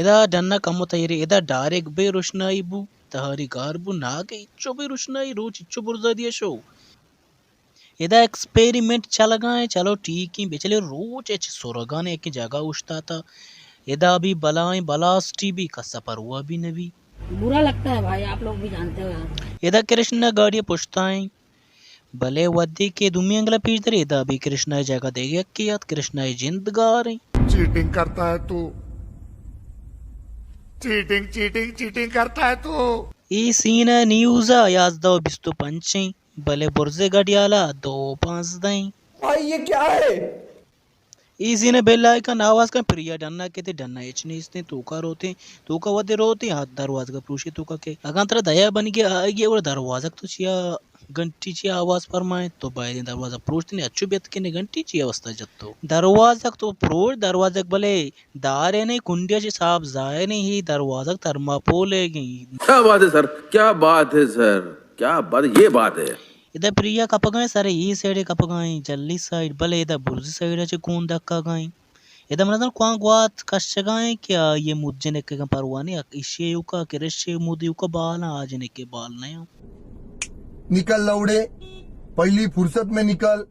ادا ڈنا کمو تیرے، ادا ڈائریکٹ بے روشنائی بو، تہاری گار بو، ناگے اچو بے روشنائی، روچ اچو برزا دیا شو۔ ادا ایکسپیریمنٹ چلگا ایں، چلو ٹھیک ایں، بچلے روچ اچ سرگانے ایک جگہ اوشتاتا۔ ادا بھی بلائیں بلاسٹی بھی، کسا پرواہ بھی نبی۔ برا لگتا ہے بھائی، آپ لوگ بھی جانتے ہو یار۔ ادا کرشنا گاڑی پشتا ایں، بلے ودی کہ دومی انگلا پیش داری، ادا بھی کرشنا جگہ دے گیا کہ یاد کرشنا جند گار ایں۔ چیٹنگ کرتا ہے تو، چیٹنگ، چیٹنگ، چیٹنگ کرتا ہے تو۔ ای سین نیوز یازدہ و بیست و پنچ ایں، بلے برزے گڑیالا دو پانزدہ ایں۔ بھائی یہ کیا ہے؟ ای سین بل آئیکن آواز کن پریا ڈنا کتے، ڈنا اچ نیستیں، توکا روتیں، توکا ودے روتیں، ہا دروازگا پروشے توکا کے۔ اگاں ترا دیا بنگے آئیگی گڑا دروازگ تو چیا گھنٹی چیا آواز پرمائیں، تو بایدیں دروازگ پروشتنے، اچو بیت کنے گھنٹی چیا واسطہ جتو۔ دروازگ تو پروش، دروازگ بلے دارے نہیں، کنڈیا چے صاحب ظاہر نہیں، ہی دروازگ ترماپول ہے گئی۔ کیا بات ہے سر، کیا بات ہے سر، کیا بات، یہ بات ہے۔ ادا پریا کپگائیں سر، ای سائیڈ کپگائیں، جلی سائیڈ، بلے ادا برزی سائیڈ چے کون دکا گائیں۔ ادا من ازان کوان گوات کشگائیں کہ آ یہ مد جنکے گا پرواہ نہیں، ایشی یوکا کرشے مد یوکا بالاں، آ جنکے بال نہیں۔ نکل لوڑے، پہلی فرصت میں نکل۔